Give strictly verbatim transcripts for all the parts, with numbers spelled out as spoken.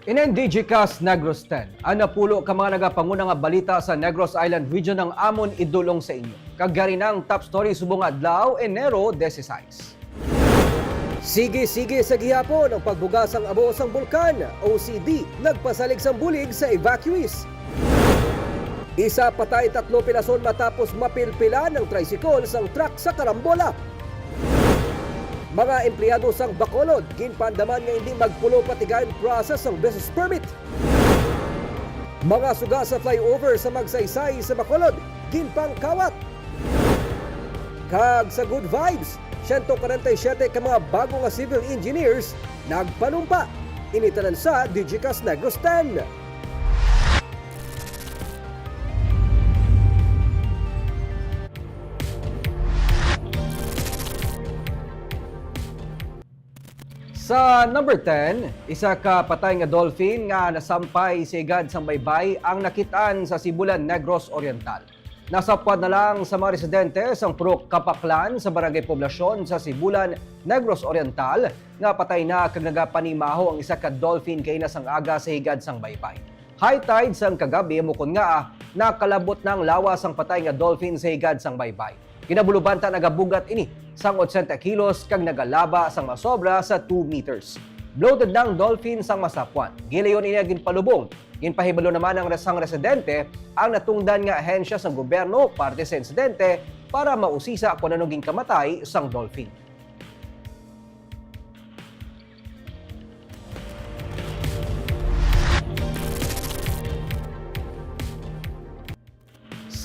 Inin Digicast Negros ten, ang napulo ka mga nagapanguna nga balita sa Negros Island Region ang amon idulong sa inyo. Kag yari na ang top story subong adlaw, Enero dieciséis. Sige-sige sa gihapon ang pagbuga sang abo sang bulkan, O C D nagpasalig sang bulig sa evacuees. Isa patay, tatlo pilason matapos mapilpilan ang tricycle sang truck sa karambola. Mga empleyado sang Bacolod ginpaandaman nga hindi magpulo patigayon process sang business permit. Mga suga sa flyover sa Magsaysay sa Bacolod ginpangkawat. Kag sa Good Vibes, siyento kwarenta y siyete ka mga bago nga civil engineers nagpanumpa. Ini tanan sa Digicast Negros ten. Sa number ten, isa ka patay nga dolphin nga nasampay sa higad sang baybay ang nakit-an sa Sibulan, Negros Oriental. Nasapwan na lang sa mga residente sang Purok Kapaklan sa Barangay Poblacion sa Sibulan, Negros Oriental, nga patay na kag nagapanimaho ang isa ka dolphin kaina sang aga sa higad sang baybay. High tide sang kagab-i amo kon ngaa nakalabot na ang lawas sang patay nga dolphin sa higad sang baybay. Kinabulobanta nagabugat ini sang otsenta kilos kag nagalaba sang masobra sa two meters. Bloated na ang dolphin sang masapwan. Gilayon ini nga ginpalubong. Ginpahibalo naman ang res-, sang residente ang natungdan nga ahensya sang gobyerno parte sa insidente para mausisa kon ano ginkamatay sang dolphin.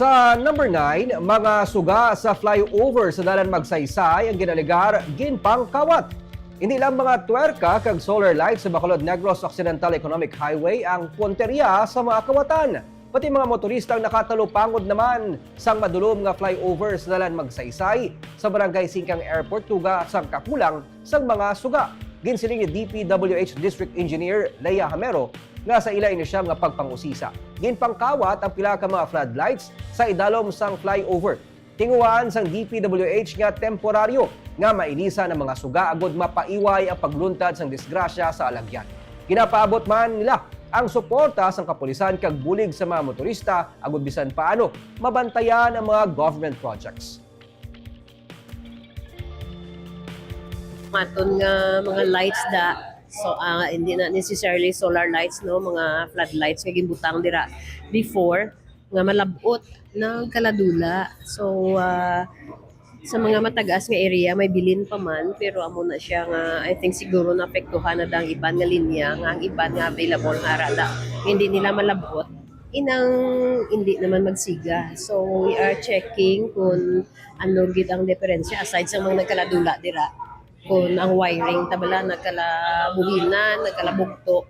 Sa number nine, mga suga sa flyover sa Dalan Magsaysay ang ginalegar ginpangkawat. Hindi lang mga twerka kag solar lights sa Bacolod Negros Occidental Economic Highway ang punterya sa mga kawatan. Pati mga motorista ang nakatalupangod naman sang madulom nga flyover sa Dalan Magsaysay sa Barangay Singkang Airport tuga sang kakulang sang mga suga. Ginsiling ni D P W H District Engineer Lea Hamero nga sa ila ini siyam nga pagpangusisa, ginpangkawat ang pila ka mga floodlights sa idalom sang flyover. Tinguhaan sang D P W H nga temporaryo nga mainisan ang mga suga agud mapaiway ang pagluntad sang disgrasya sa alagyan. Ginapaabot man nila ang suporta sang kapulisan kag bulig sa mga motorista agud bisan paano mabantayan ang mga government projects. Maton nga mga lights da. So, ah, hindi na necessarily solar lights, no, mga floodlights nga ginbutang dira before nga malab-ot ng kaladula. So, ah, sa mga matagas nga area, may bilin pa man, pero amo na siya nga, I think, siguro naapektuhan na da ang iban nga linya, nga ang iban nga available nga ara da, hindi nila malab-ot. Inang hindi naman magsiga. So, we are checking kung ano gid ang diferensya aside sa mga nagkaladula dira. Kung ang wiring ta bala nagkalabuhinan, nagkalabugto.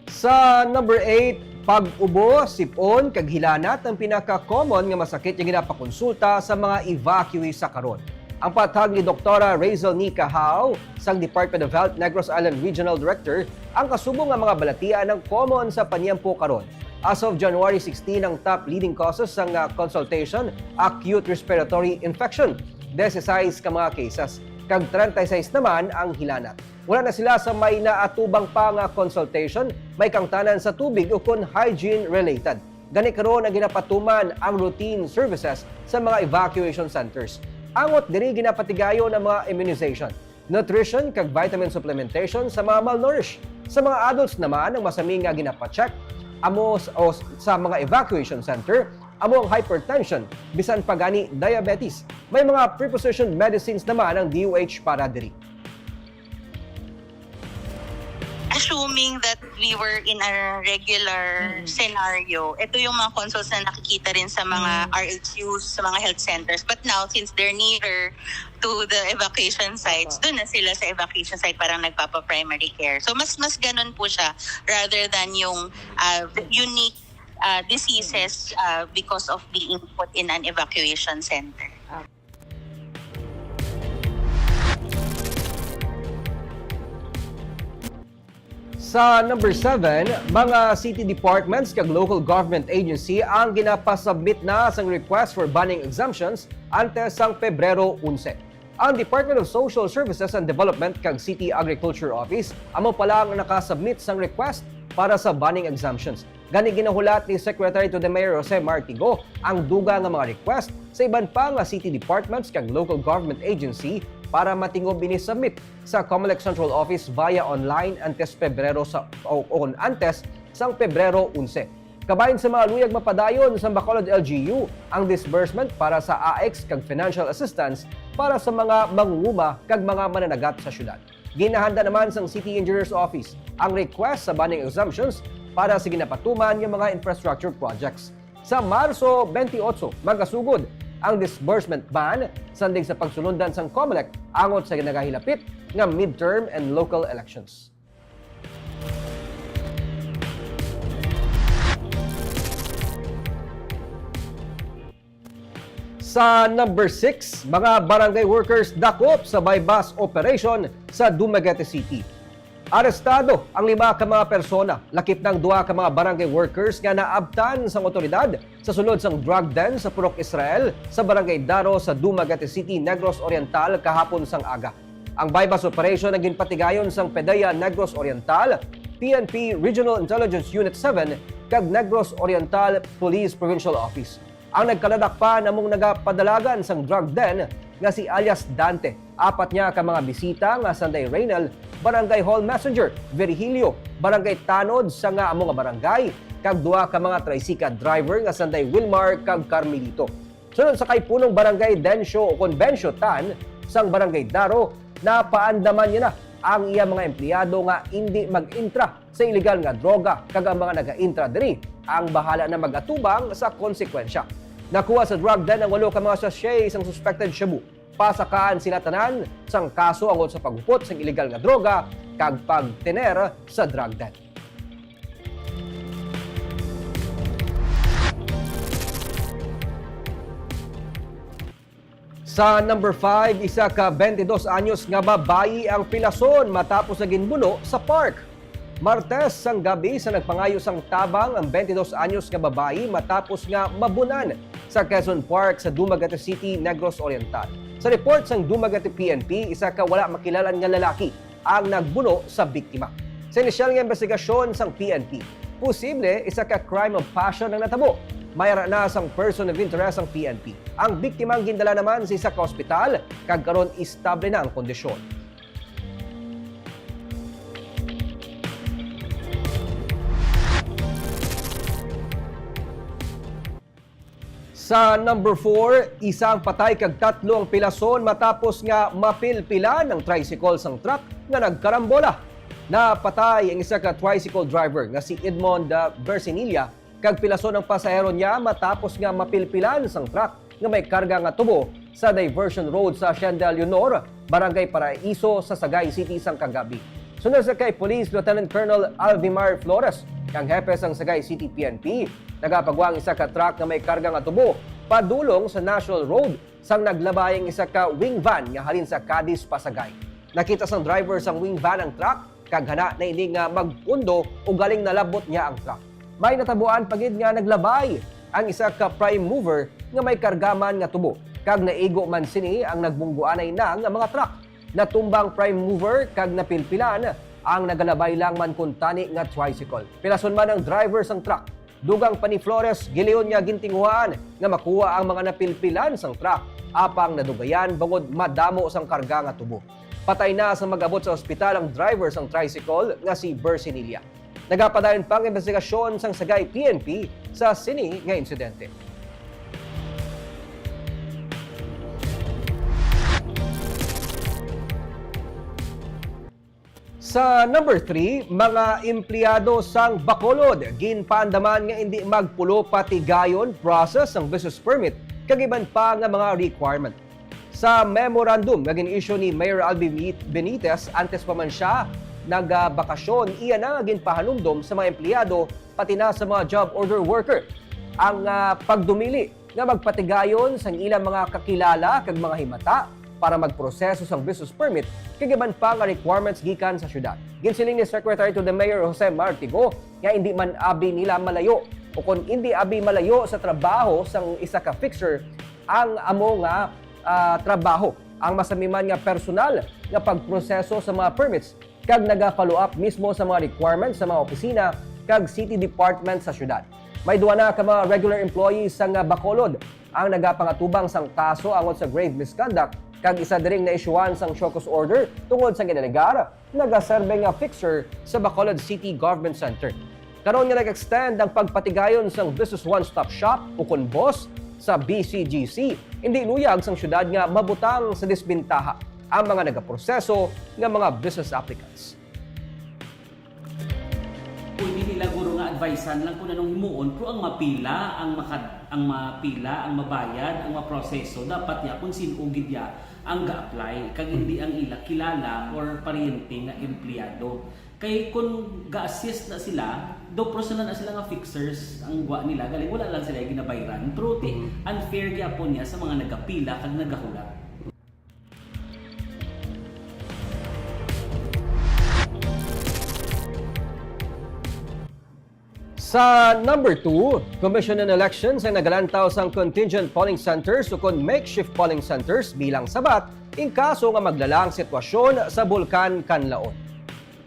Sa number eight, pag-ubo, sip-on, kag hilanat ang pinaka-common nga masakit nga ginapakonsulta sa mga evacuee sa karon. Ang pahayag ni Doktora Razel Nika Hao sang Department of Health Negros Island Regional Director, ang kasubo nga mga balatian ang common sa panyempo karon. As of January sixteen, ang top leading causes sang, ah, consultation, acute respiratory infection, disisais ka mga cases, kag treinta y seis naman ang hilanat. Wala na sila sa may naatubang pa nga consultation, may kaangtanan sa tubig ukon hygiene related. Gani karon ang ginapatuman ang routine services sa mga evacuation centers. Angot diri ginapatigayon ang mga immunization, nutrition kag vitamin supplementation sa mga malnourished. Sa mga adults naman ang masami nga ginapacheck amo s-, o s-, sa mga evacuation center amo ang hypertension, bisan pa gani diabetes. May mga prepositioned medicines naman ang D O H para diri. Assuming that we were in a regular Mm. scenario, ito yung mga consults na nakikita rin sa mga Mm. R H Us, sa mga health centers. But now, since they're nearer to the evacuation sites, Opo. Doon na sila sa evacuation site, parang nagpapa-primary care. So, mas mas ganun po siya rather than yung uh, unique uh, diseases uh, because of being put in an evacuation center. Sa number seven, mga city departments kag local government agency ang ginapasubmit na sang request for banning exemptions antes sang Pebrero onse. Ang Department of Social Services and Development kag City Agriculture Office amo pa lang ang nakasubmit sang request para sa banning exemptions. Gani, ginahulat ni Secretary to the Mayor Jose Martigo ang dugang nga mga request sa iban pa nga city departments kag local government agency para matingob ini submit sa Comelec Central Office via online antes Pebrero sa, o, o kon antes sang Pebrero onse. Kabahin sa mga luyag mapadayon sa Bacolod L G U ang disbursement para sa A X kag financial assistance para sa mga mangunguma kag mga mananagat sa syudad. Ginahanda naman sang City Engineers Office ang request sa banning exemptions para sa ginapatuman nga mga infrastructure projects. Sa Marso twenty-eight, magasugod ang disbursement ban sandig sa pagsulundan sang Comelec angot sa nagahilapit nga midterm and local elections. Sa number six, mga barangay workers dakop sa buy-bust operation sa Dumaguete City. Arestado ang lima ka mga persona, lakip na ang duha ka mga barangay workers nga naabtan sang otoridad sa sulod sang drug den sa Purok Israel sa Barangay Daro sa Dumaguete City, Negros Oriental, kahapon sang aga. Ang buy-bust operation ang ginpatigayon sang PDEA Negros Oriental, P N P Regional Intelligence Unit seven, kag Negros Oriental Police Provincial Office. Ang nagkaladakpan among nagapadalagan sang drug den nga si alias Dante, apat niya ka mga bisita nga sanday Reynel, Barangay Hall Messenger Virgilio, Barangay Tanod sa nga amo nga barangay, kag duha ka mga tricycle driver nga sanday Wilmar kag Carmelito. Sunod sa kay punong barangay Dencio o kon Bencio Tan sang Barangay Daro, napaandaman niya na ang iya mga empleyado nga indi mag-intra sa iligal nga droga, kag ang mga nagaintra diri ang bahala na mag-atubang sa konsekwensya. Nakuha sa drug den ang walo ka mga sachet sang suspected shabu. Pasakaan sila tanan sang kaso angot sa paghupot sang iligal nga droga kag pagtener sa drug den. Sa number five, isa ka twenty-dos anyos nga babayi ang pilason matapos nga ginbuno sa park. Martes sang gabi sa nagpangayo sang tabang ang twenty-dos anyos nga babayi matapos nga mabunan sa Quezon Park sa Dumaguete City, Negros Oriental. Sa report sang Dumaguete P N P, isa ka wala makilalan nga lalaki ang nagbuno sa biktima. Sa inisyal nga imbestigasyon sang P N P, posible isa ka crime of passion ang natabo. May ara na sang person of interest ang P N P. Ang biktima ang gindala naman sa isa ka ospital, kag karon estable na ang kondisyon. Sa number four, isa ang patay kag tatlo ang pilason matapos nga mapilpilan ang tricycle sang truck nga nagkarambola. Napatay ang isa ka tricycle driver nga si Edmond, ah, Bersinilla, kag pilason ang pasahero niya matapos nga mapilpilan sang truck nga may karga nga tubo sa diversion road sa Hacienda Leonor, Barangay Paraiso sa Sagay City sang kagabi. Sunod sa kay Police Lieutenant Colonel Alvimar Flores, ang hepe sang Sagay City P N P, nagapagwa ang isa ka truck nga may karga nga tubo padulong sa National Road sang naglabay ang isa ka wing van nga halin sa Cadiz pa Sagay. Nakita sang driver sang wing van ang truck kag hana na ini nga magpundo, ugaling nalabot niya ang truck. May natabuan pa gid nga naglabay ang isa ka prime mover nga may karga man nga tubo, kag naigo man sini ang nagbungguanay na nga mga truck. Natumba ang prime mover kag napilpilan ang nagalabay lang man kuntani nga tricycle. Pilason man ang driver sang truck. Dugang pa ni Flores, giliyon niya gintinguhaan nga makuha ang mga napilpilan sang truck, apang nadugayan bangod madamo sang karga nga tubo. Patay na sang mag-abot sa ospital ang driver sang tricycle nga si Bersinilla. Nagapadayon pa ang imbestigasyon sang Sagay P N P sa sini nga insidente. Sa number three, mga empleyado sang Bacolod ginpaandaman nga indi magpulo patigayon process sang business permit kag iban pa nga mga requirement. Sa memorandum nga gin-issue ni Mayor Albi Benit-, Benitez antes pa man siya nagabakasyon, iya na nga ginpahanumdom sa mga empleyado pati na sa mga job order worker ang, ah, pagdumili nga magpatigayon sang ilang mga kakilala kag mga himata para magproseso sang business permit kag iban pa nga requirements gikan sa syudad. Ginsiling ni Secretary to the Mayor Jose Martigo nga indi man abi nila malayo o kon indi abi malayo sa trabaho sang isa ka fixer ang amo nga, ah, trabaho ang masamiman nga personal nga pagproseso sa mga permits kag naga-follow up mismo sa mga requirements sa mga opisina kag city department sa syudad. May duha na ka mga regular employees sang Bacolod ang nagapangatubang sang kaso angot sa grave misconduct kag isa diri nga naisyuhan sang show cause order tungod sa ginalegar nagaserbe nga fixer sa Bacolod City Government Center. Karon nga nag-extend ang pagpatigayon sang Business One Stop Shop ukon BOSS sa B C G C, indi luyag sang syudad nga mabutang sa disbentaha ang mga nagaproseso nga mga business applicants. Pwede nila guro nga advisean lang kung anong himuon, pero ang mapila, ang maka, ang mapila, ang mabayad, ang maproseso, dapat ya kung sino gid ya ang ga-apply, kag hindi ang ila kilala or paryente nga empleyado. Kay kung ga-assist na sila, do personal na sila nga fixers ang gwa nila, galing wala lang sila ginabayran. Pero ti, unfair gyapon niya sa mga nagapila kag nagahulat. Sa number two, Commission on Elections ang nagalantaw sang contingent polling centers ukon makeshift polling centers bilang sabat in kaso nga maglala ang sitwasyon sa Bulkan Kanlaon.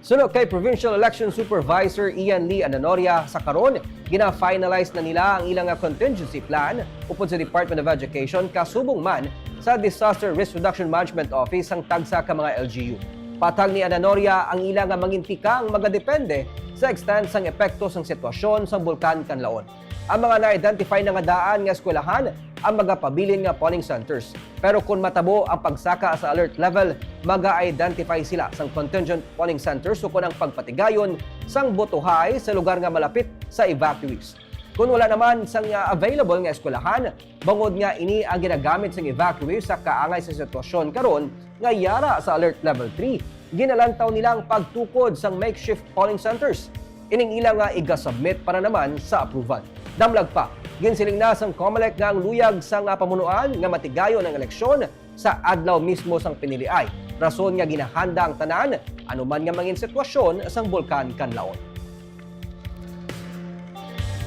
Suno kay Provincial Election Supervisor Ian Lee Ananoria, sa karon, gina-finalize na nila ang ila nga contingency plan upod sa Department of Education kasubong man sa Disaster Risk Reduction Management Office sang tagsa ka mga L G U. Patag ni Ananoria, ang ila nga mangintikang magadepende sa extent sang epekto sang sitwasyon sang Bulkan Kanlaon. Ang mga na-identify na nga daan nga eskwelahan ang magapabilin nga polling centers. Pero kon matabo ang pagsaka sa alert level, maga-identify sila sang contingent polling centers ukon ang pagpatigayon sang botohay sa lugar nga malapit sa evacuees. Kon wala naman sang, ah, available nga eskwelahan, bangod nga ini ang ginagamit sang evacuees sa kaangay sa sitwasyon karon nga yara sa Alert Level three, ginalantaw nila ang pagtukod sang makeshift polling centers. Ining ila nga iga-submit para naman sa approval. Damlag pa, ginsiling na sang Comelec nga ang luyag sang, ah, pamunuan nga matigayon ang eleksyon sa adlaw mismo sang piniliay, rason nga ginahanda ang tanan anuman nga mangin sitwasyon sang Bulkan Kanlaon.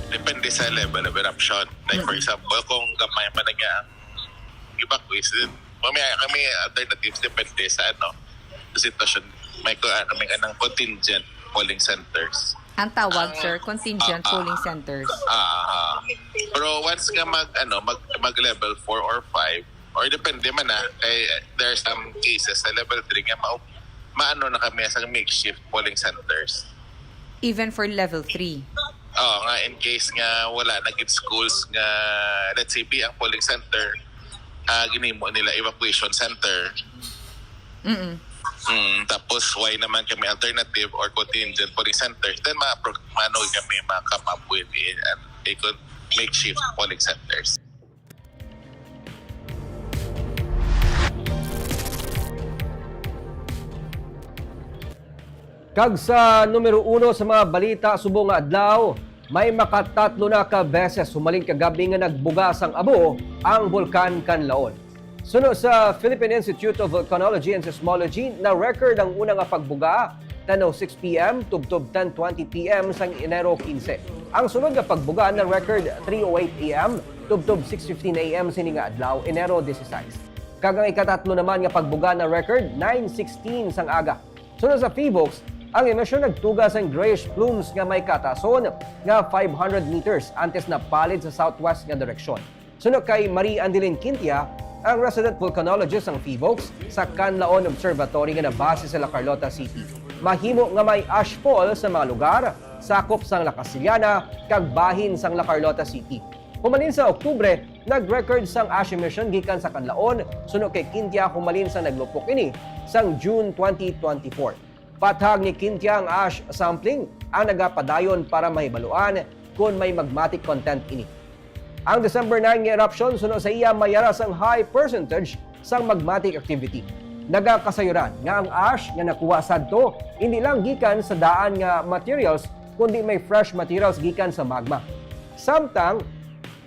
Depende sa level of eruption. Like for example, kung gamay man na nga ang evacuees, then mamaya kami alternatives depende sa ano, sa sitwasyon. May ko ano, may anang contingent polling centers. Ang tawag, sir, contingent polling centers. Ah, pero once nga mag ano, mag, mag level four or five, or depende man na, kay there are some cases sa level three nga ma maano na kami sa makeshift polling centers. Even for level three. Oo, nga in case nga wala na gid schools nga, let's say, B ang polling center, ah, ginimo nila evacuation center. Mm. Mm, tapos why naman kami alternative or contingent polling center? Then ma-, mano kami ma-come up with a, a makeshift polling centers. Kag sa numero uno sa mga balita subong nga adlaw, may makatatlo na ka beses humalin kagabi nga nagbuga sang abo ang Bulkan Kanlaon. Suno sa Philippine Institute of Volcanology and Seismology, na-record ang una nga pagbuga ten oh six p.m. tubtob ten twenty p.m. sang Enero quince. Ang sunod nga pagbuga na-record three oh eight a.m. tubtob six fifteen a.m. sini nga adlaw, Enero dieciséis. Kag ang ikatatlo naman nga pagbuga na-record nine sixteen sang aga. Suno sa PHIVOLCS, ang emisyon nagtuga sang grayish plumes nga may katason nga five hundred meters antes napalid sa southwest nga direksyon. Suno kay Marie Andeline Quintia, ang resident volcanologist sang PHIVOLCS sa Canlaon Observatory nga nabase sa La Carlota City, mahimo nga may ashfall sa mga lugar sakop sang La Castellana kag bahin sang La Carlota City. Humalin sa Oktubre, nag-record sang ash emission gikan sa Canlaon, suno kay Quintia humalin sang naglupok ini sang June twenty twenty-four. Patag ni Quintia, ang ash sampling ang nagapadayon para mahibaluan kon may magmatic content ini. Ang December nine nga eruption, suno sa iya, may yara sang high percentage sang magmatic activity. Nagakasayuran nga ang ash nga nakuha sadto indi lang gikan sa daan nga materials, kundi may fresh materials gikan sa magma. Samtang,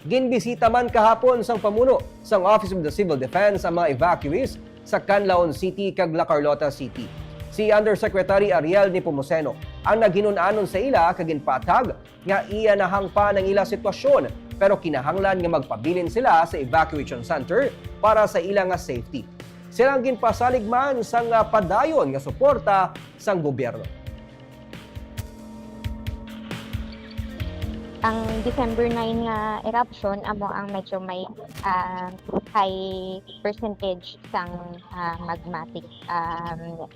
ginbisita man kahapon sang pamuno sang Office of the Civil Defense ang mga evacuees sa Canlaon City kag La Carlota City. Si Undersecretary Ariel Nepomuceno ang naghinun-anon sa ila kag ginpatag nga iya na hangpan ang ila sitwasyon, pero kinahanglan nga magpabilin sila sa evacuation center para sa ila nga safety. Sila ang ginpasalig man sang, ah, padayon nga suporta sang gobyerno. Ang December nine nga eruption amo ang medyo may, ah, high percentage sang, ah, magmatic, um,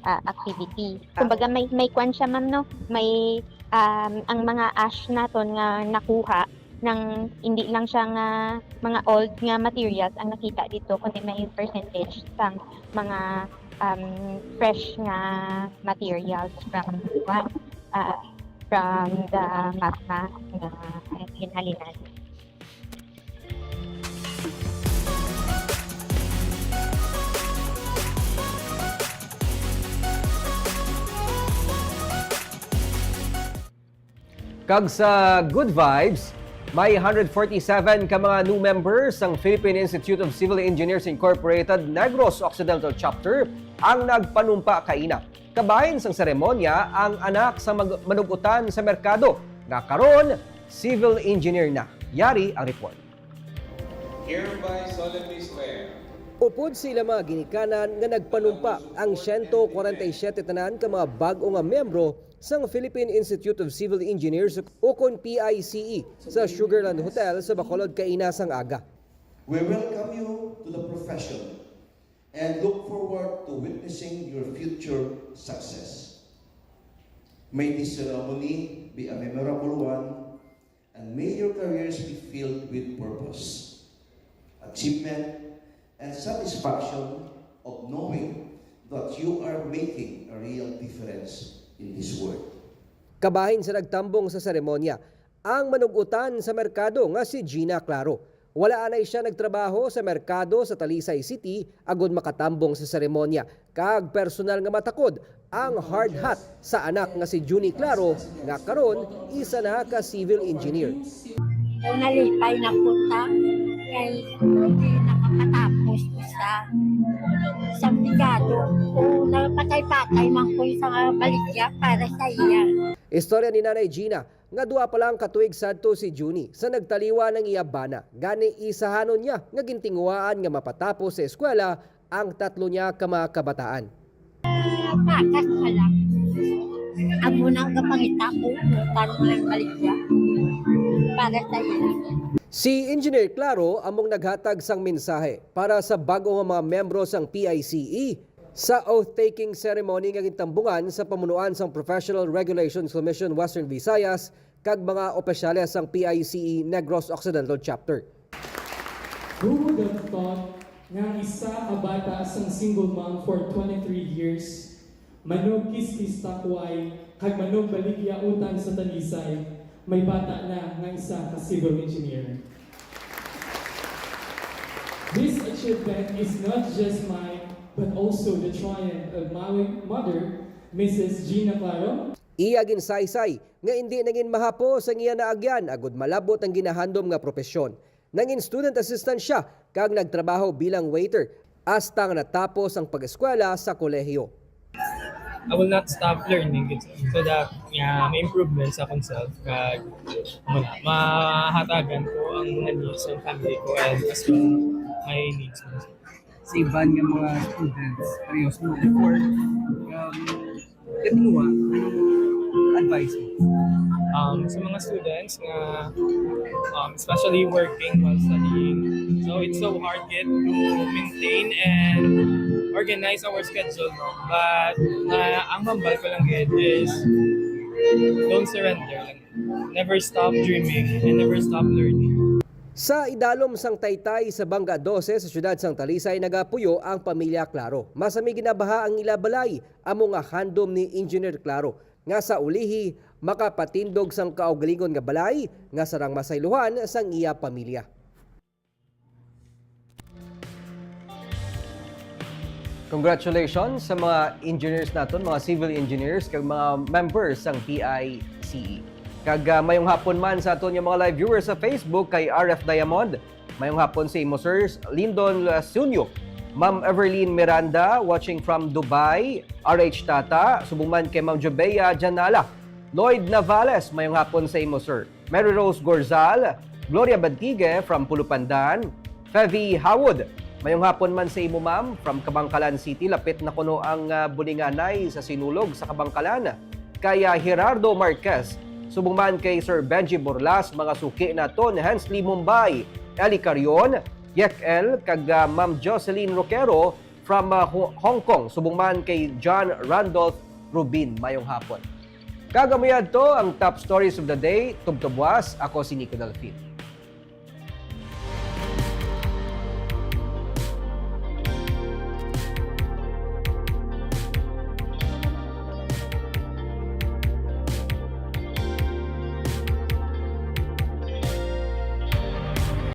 ah, activity. Kumbaga may may kwan siya, ma'am, no? May, um, ang mga ash naton nga nakuha ng hindi lang siya nga mga old nga materials ang nakita dito, kundi may percentage sang mga, um, fresh nga materials from, ah, from the magma nga ginhalinan. Kag sa good vibes, may one hundred forty-seven ka mga new members sang Philippine Institute of Civil Engineers Incorporated Negros Occidental Chapter ang nagpanumpa kaina. Kabahin sang seremonya ang anak sa mag- manugutan sa merkado, nga karon civil engineer na. Yari ang report. Hereby solemnly swear. Upod sa ila mga ginikanan nga nagpanumpa ang siyento kwarenta y siyete tanan ka mga bag-o nga miyembro sang Philippine Institute of Civil Engineers, ukon P I C E, sa Sugarland Hotel sa Bacolod kaina sang aga. We welcome you to the profession and look forward to witnessing your future success. May this ceremony be a memorable one, and may your careers be filled with purpose, achievement, and satisfaction of knowing that you are making a real difference in this world. Kabahin sa nagtambong sa seremonya, ang manugutan sa merkado nga si Gina Claro. Wala anay siya nagtrabaho sa merkado sa Talisay City agod makatambong sa seremonya, kag personal nga matakod ang hard hat sa anak nga si Junie Claro, nga karon isa na ka civil engineer. Daw nalipay na po ta, kay hindi nakapatapos isa sa obligado. O napatay-patay man ko sa baligya para sa iya. Istorya ni Nanay Gina nga dua pa lang ka tuig sadto si Junie sa nagtaliwan ang iya bana, gani isahanon niya nga gintinguhaan nga mapatapos sa eskwela ang tatlo niya ka mga kabataan. Patas na lang. Amo na ang kapangita ko, utang mo lang baligya para sa iya. Si Engineer Claro among naghatag sang mensahe para sa bag-o nga mga miyembro sang P I C E sa oath-taking ceremony nga gintambungan sa pamunuan sang Professional Regulations Commission Western Visayas kag mga opisyales sang P I C E Negros Occidental Chapter. Who would have thought nga ang isa ka bata sang single mom for twenty-three years, manugkiskis takway, kag manugbaligya utan sa Talisay, may bata na nga isa ka civil engineer? This achievement is not just mine, but also the triumph of my mother, Missus Gina Claro, Iya ginsaysay nga indi na gid mahapos ang iya naagyan agud malab-ot ang ginahandom nga propesyon. Nangin student assistant siya kag nagtrabaho bilang waiter hasta nga natapos ang pag-eskwela sa kolehiyo. I will not stop learning, gid, so that nga may improvement sa akong self kag muna mahatagan ko ang mga needs ng family ko and as well my needs. Sa iban nga mga students, parehas mo before, um, katinguha, anong advice mo? Um, sa mga students nga um, especially working while studying, so it's so hard yet to maintain and organize our schedule, no? But uh, ang mambal ko lang gid is don't surrender lang. Never stop dreaming and never stop learning. Sa idalom sang Taytay sa Banga dose sa siyudad sang Talisay nagapuyo ang pamilya Claro. Masami ginabaha ang ila balay, amo nga handom ni Engineer Claro nga sa ulihi makapatindog sang kaugalingon nga balay nga sarang masaylohan sang iya pamilya. Congratulations sa mga engineers naton, mga civil engineers kag mga members sang P I C E. Kag ah, mayong hapon man sa aton nga mga live viewers sa Facebook kay R F Diamond. Mayong hapon sa imo, Sir Lindon Lasunyo. Ma'am Everlyn Miranda, watching from Dubai. R H Tata, subong man kay Ma'am Jubea Janala. Lloyd Navales, mayong hapon sa imo, sir. Mary Rose Gorzal, Gloria Bantigue from Pulupandan. Fevy Hawod, mayong hapon man sa imo, ma'am. From Kabankalan City, lapit na kuno ang ah, Buninganay sa Sinulog sa Kabankalan. Kay ah, Gerardo Marquez, subong man kay Sir Benji Borlas, mga suki naton, Hensley Mumbai, Eli Carion, Yek El, kag ah, Ma'am Jocelyn Roquero from ah, Ho- Hong Kong, subong man kay John Randolph Rubin. Mayong hapon. Kag amo yadto ang top stories of the day. Tubtob buwas, ako si Nico Delfin.